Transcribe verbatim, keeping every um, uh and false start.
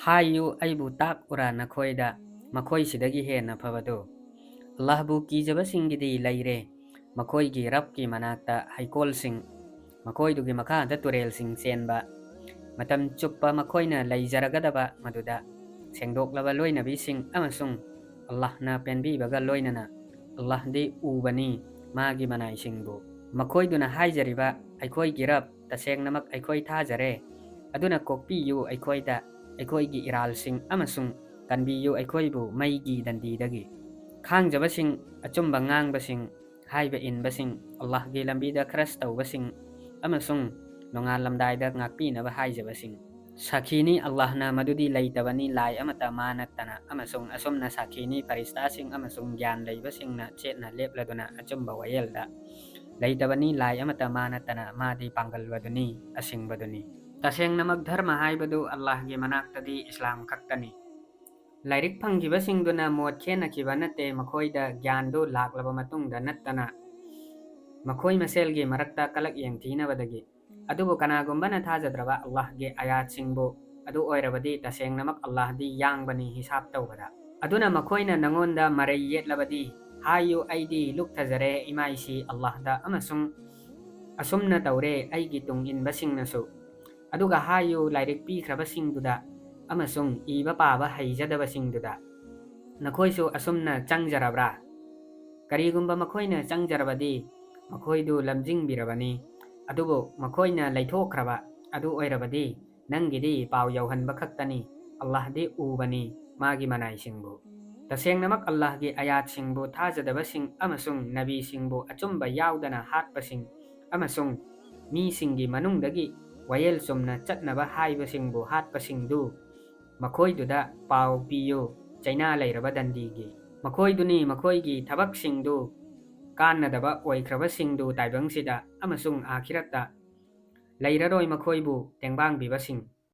ꯍꯥꯏꯌꯨ ꯑꯩꯕꯨ ꯇꯥꯛꯎꯔꯥ ꯅꯈꯣꯏꯗ, ꯃꯈꯣꯏꯁꯤꯗꯒꯤ ꯍꯦꯟꯅ ꯐꯕꯗꯨ? ꯑꯜꯂꯥꯍꯕꯨ ꯀꯤꯖꯕꯁꯤꯡꯒꯤꯗꯤ ꯂꯩꯔꯦ, ꯃꯈꯣꯏꯒꯤ ꯔꯕꯀꯤ ꯃꯅꯥꯛꯇ ꯍꯩꯀꯣꯜꯁꯤꯡ, ꯃꯈꯣꯏꯗꯨꯒꯤ ꯃꯈꯥꯗ ꯇꯨꯔꯦꯜꯁꯤꯡ ꯆꯦꯟꯕ, ꯃꯇꯝ ꯆꯨꯞꯄ ꯃꯈꯣꯏꯅ ꯂꯩꯖꯔꯒꯗꯕ ꯃꯗꯨꯗ꯫ ꯁꯦꯡꯗꯣꯛꯂꯕ ꯂꯣꯏꯅꯕꯤꯁꯤꯡ ꯑꯃꯁꯨꯡ ꯑꯜꯂꯥꯍꯅ ꯄꯦꯟꯕꯤꯕꯒ ꯂꯣꯏꯅꯅ꯫ ꯑꯜꯂꯥꯍꯗꯤ ꯎꯕꯅꯤ ꯃꯥꯒꯤ ꯃꯅꯥꯏꯁꯤꯡꯕꯨ꯫ ꯃꯈꯣꯏꯗꯨꯅ ꯍꯥꯏꯖꯔꯤꯕ, "ꯑꯩꯈꯣꯏꯒꯤ ꯔꯕ, ꯇꯁꯦꯡꯅꯃꯛ ꯑꯩꯈꯣꯏ ꯊꯥꯖꯔꯦ, ꯑꯗꯨꯅ ꯀꯣꯛꯄꯤꯌꯨ ꯑꯩꯈꯣꯏꯗ ꯑꯩꯈꯣꯏꯒꯤ ꯏꯔꯥꯜꯁꯤꯡ ꯑꯃꯁꯨꯡ ꯀꯟꯕꯤꯌꯨ ꯑꯩꯈꯣꯏꯕꯨ ꯃꯩꯒꯤ ꯗꯟꯗꯤꯗꯒꯤ"꯫ ꯈꯥꯡꯖꯕꯁꯤꯡ, ꯑꯆꯨꯝꯕ ꯉꯥꯡꯕꯁꯤꯡ, ꯍꯥꯏꯕ ꯏꯟꯕꯁꯤꯡ, ꯑꯜꯂꯥꯍꯒꯤ ꯂꯝꯕꯤꯗ ꯈꯔꯁ ꯇꯧꯕꯁꯤꯡ ꯑꯃꯁꯨꯡ ꯅꯣꯡꯉꯥꯜꯂꯝꯗꯥꯏꯗ ꯉꯥꯛꯄꯤꯅꯕ ꯍꯥꯏꯖꯕꯁꯤꯡ꯫ ꯁꯥꯈꯤꯅꯤ ꯑꯜꯂꯥꯍꯅ ꯃꯗꯨꯗꯤ ꯂꯩꯇꯕꯅꯤ ꯂꯥꯏ ꯑꯃꯠꯇ ꯃꯥ ꯅꯠꯇꯅ, ꯑꯃꯁꯨꯡ ꯑꯁꯨꯝꯅ ꯁꯥꯈꯤꯅꯤ ꯐꯔꯤꯁꯇꯥꯁꯤꯡ ꯑꯃꯁꯨꯡ ꯒ꯭ꯌꯥꯟ ꯂꯩꯕꯁꯤꯡꯅ ꯆꯦꯠꯅ ꯂꯦꯞꯂꯗꯨꯅ ꯑꯆꯨꯝꯕ ꯋꯥꯌꯦꯜꯗ꯫ ꯂꯩꯇꯕꯅꯤ ꯂꯥꯏ ꯑꯃꯠꯇ ꯃꯥ ꯅꯠꯇꯅ, ꯃꯥꯗꯤ ꯄꯥꯡꯒꯜꯕꯗꯨꯅꯤ, ꯑꯁꯤꯡꯕꯗꯨꯅꯤ꯫ ꯇꯁꯦꯡꯅꯃꯛ ꯙꯔꯃ ꯍꯥꯏꯕꯗꯨ ꯑꯜꯂꯥꯍꯒꯤ ꯃꯅꯥꯛꯇꯗꯤ ꯏꯁꯂꯥꯝ ꯈꯛꯇꯅꯤ꯫ ꯂꯥꯏꯔꯤꯛ ꯐꯪꯈꯤꯕꯁꯤꯡꯗꯨꯅ ꯃꯣꯠ ꯈꯦꯠꯅꯈꯤꯕ ꯅꯠꯇꯦ, ꯃꯈꯣꯏꯗ ꯒ꯭ꯌꯥꯟꯗꯨ ꯂꯥꯛꯂꯕ ꯃꯇꯨꯡꯗ ꯅꯠꯇꯅ, ꯃꯈꯣꯏ ꯃꯁꯦꯜꯒꯤ ꯃꯔꯛꯇ ꯀꯂꯛ ꯌꯦꯡꯊꯤꯅꯕꯗꯒꯤ꯫ ꯑꯗꯨꯕꯨ ꯀꯅꯥꯒꯨꯝꯕꯅ ꯊꯥꯖꯗ꯭ꯔꯕ ꯑꯜꯂꯥꯍꯒꯤ ꯑꯌꯥꯠꯁꯤꯡꯕꯨ, ꯑꯗꯨ ꯑꯣꯏꯔꯕꯗꯤ ꯇꯁꯦꯡꯅꯃꯛ ꯑꯜꯂꯥꯍꯗꯤ ꯌꯥꯡꯕꯅꯤ ꯍꯤꯁꯥꯕ ꯇꯧꯕꯗ꯫ ꯑꯗꯨꯅ ꯃꯈꯣꯏꯅ ꯅꯉꯣꯟꯗ ꯃꯔꯩ ꯌꯦꯠꯂꯕꯗꯤ, ꯍꯥꯏꯌꯨ, "ꯑꯩꯗꯤ ꯂꯨꯛꯊꯖꯔꯦ ꯏꯃꯥꯏꯁꯤ ꯑꯜꯂꯥꯍꯗ ꯑꯃꯁꯨꯡ ꯑꯁꯨꯝꯅ ꯇꯧꯔꯦ ꯑꯩꯒꯤ ꯇꯨꯡ ꯏꯟꯕꯁꯤꯡꯅꯁꯨ"꯫ ꯑꯗꯨꯒ ꯍꯥꯏꯌꯨ ꯂꯥꯏꯔꯤꯛ ꯄꯤꯈ꯭ꯔꯕꯁꯤꯡꯗꯨꯗ ꯑꯃꯁꯨꯡ ꯏꯕ ꯄꯥꯕ ꯍꯩꯖꯗꯕꯁꯤꯡꯗꯨꯗ, "ꯅꯈꯣꯏꯁꯨ ꯑꯁꯨꯝꯅ ꯆꯪꯖꯔꯕ꯭ꯔꯥ?" ꯀꯔꯤꯒꯨꯝꯕ ꯃꯈꯣꯏꯅ ꯆꯪꯖꯔꯕꯗꯤ, ꯃꯈꯣꯏꯗꯨ ꯂꯝꯖꯤꯡꯕꯤꯔꯕꯅꯤ꯫ ꯑꯗꯨꯕꯨ ꯃꯈꯣꯏꯅ ꯂꯩꯊꯣꯛꯈ꯭ꯔꯕ ꯑꯗꯨ ꯑꯣꯏꯔꯕꯗꯤ, ꯅꯪꯒꯤꯗꯤ ꯄꯥꯎ ꯌꯧꯍꯟꯕ ꯈꯛꯇꯅꯤ꯫ ꯑꯜꯂꯥꯍꯗꯤ ꯎꯕꯅꯤ ꯃꯥꯒꯤ ꯃꯅꯥꯏꯁꯤꯡꯕꯨ꯫ ꯇꯁꯦꯡꯅꯃꯛ ꯑꯜꯂꯥꯍꯒꯤ ꯑꯌꯥꯠꯁꯤꯡꯕꯨ ꯊꯥꯖꯗꯕꯁꯤꯡ ꯑꯃꯁꯨꯡ ꯅꯕꯤꯁꯤꯡꯕꯨ ꯑꯆꯨꯝꯕ ꯌꯥꯎꯗꯅ ꯍꯥꯠꯄꯁꯤꯡ ꯑꯃꯁꯨꯡ ꯃꯤꯁꯤꯡꯒꯤ ꯃꯅꯨꯡꯗꯒꯤ ꯋꯥꯌꯦꯜ ꯆꯨꯝꯅ ꯆꯠꯅꯕ ꯍꯥꯏꯕꯁꯤꯡꯕꯨ ꯍꯥꯠꯄꯁꯤꯡꯗꯨ ꯃꯈꯣꯏꯗꯨꯗ ꯄꯥꯎ ꯄꯤꯌꯨ, ꯆꯩꯅꯥ ꯂꯩꯔꯕ ꯗꯟꯗꯤꯒꯤ꯫ ꯃꯈꯣꯏꯗꯨꯅꯤ ꯃꯈꯣꯏꯒꯤ ꯊꯕꯛꯁꯤꯡꯗꯨ ꯀꯥꯟꯅꯗꯕ ꯑꯣꯏꯈ꯭ꯔꯕꯁꯤꯡꯗꯨ ꯇꯥꯏꯕꯪꯁꯤꯗ ꯑꯃꯁꯨꯡ ꯑꯥꯈꯤꯔꯠꯇ ꯂꯩꯔꯔꯣꯏ ꯃꯈꯣꯏꯕꯨ ꯇꯦꯡꯕꯥꯡꯕꯤꯕꯁꯤꯡ꯫